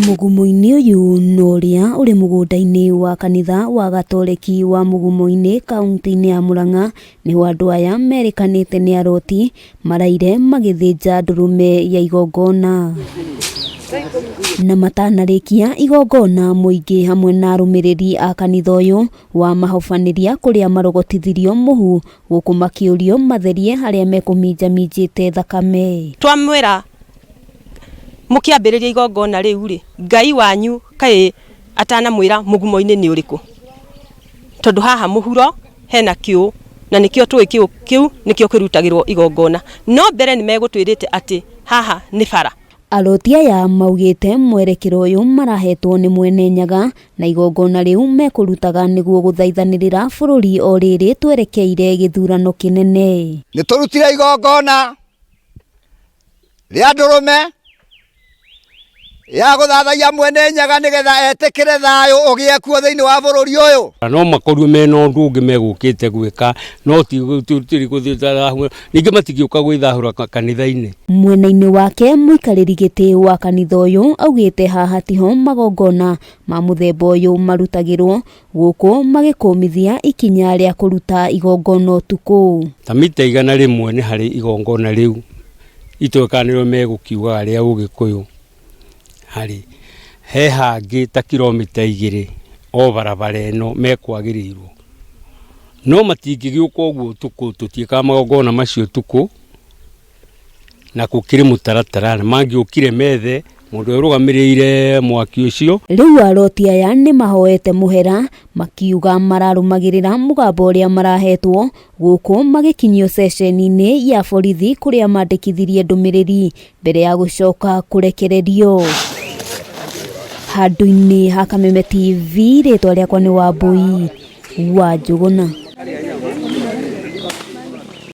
Mũgumo-inĩ ũyũ na ũrĩa ũrĩ mũgũnda-inĩ wa kanitha wa gatoreki wa Mũgumo-inĩ kauntĩ-inĩ ya Murang'a nĩho andũ aya merĩkanĩte nĩ aroti maraire magĩthĩnja ndũrũme ya igongona. Na matanarĩkia igongona mũingĩ hamwe na arũmĩrĩri a kanitha ũyũ wa mahobanĩria kũrĩa marogotithirio mũhu gũkũ makĩũrio matherie harĩa mekũminjaminjĩte thakame. Twamwĩra mũkĩambĩrĩria igongona rĩu rĩ, Ngai wanyu kaĩ atanamwĩra mũgumo-inĩ nĩ ũrĩkũ? Tondũ haha mũhuro hena kĩũ na nĩkĩo tũĩ kĩũ kĩu nĩkĩo kĩrutagĩrwo igongona. No mbere nĩ megũtwĩrĩte atĩ haha nĩ bara. Aroti aya maugĩte mwerekera ũyũ marahetwo nĩ Mwene Nyaga na igongona rĩu mekũrutaga nĩguo gũthaithanĩrĩra bũrũri o rĩrĩ twerekeire gĩthurano kĩnene. Nĩ tũrutire igongona rĩa ndũrũme ya gũthathaiya Mwene Nyaga nĩgetha etĩkĩre thayũ ũgĩe kuo thĩinĩ wa bũrũri ũyũ. No makorirwo mena ũndũ ũngĩ megũkĩte gwĩka no ti gũthahũra, ningĩ matingĩũka gwĩthahũra kanitha-inĩ. Mwena-inĩ wake mũikarĩri gĩtĩ wa kanitha ũyũ augĩte haha tiho magongona ma mũthemba ũyũ marutagĩrwo gũkũ magĩkũmithia ikinya rĩa kũruta igongona ũtukũ. Ta mita 100 nĩ harĩ igongona rĩu itũĩ nĩrĩo megũkiugaga rĩa ũgĩkũyũ harĩ he hangĩ ta kilomita 2 o barabara ĩno mekwagĩrĩirwo no matingĩgĩũka ũguo ũtukũ, tũtiĩkaga magongona macio ũtukũ na gũkĩrĩ mũtaratara na mangĩũkire methe mũndũ ũrĩa ũrũgamĩrĩire mwaki ũcio. Rĩu aroti aya nĩ mahoete mũhera makiuga mararũmagĩrĩra mũgambo ũrĩa marahetwo gũkũ magĩkinyio ceceni-inĩ ya borithi kũrĩa mandĩkithirie ndũmĩrĩri mbere ya gũcoka kũrekererio. Handũ-inĩ ha Kameme TV rĩtwa rĩakwa nĩ Wambui wa Njũgũna.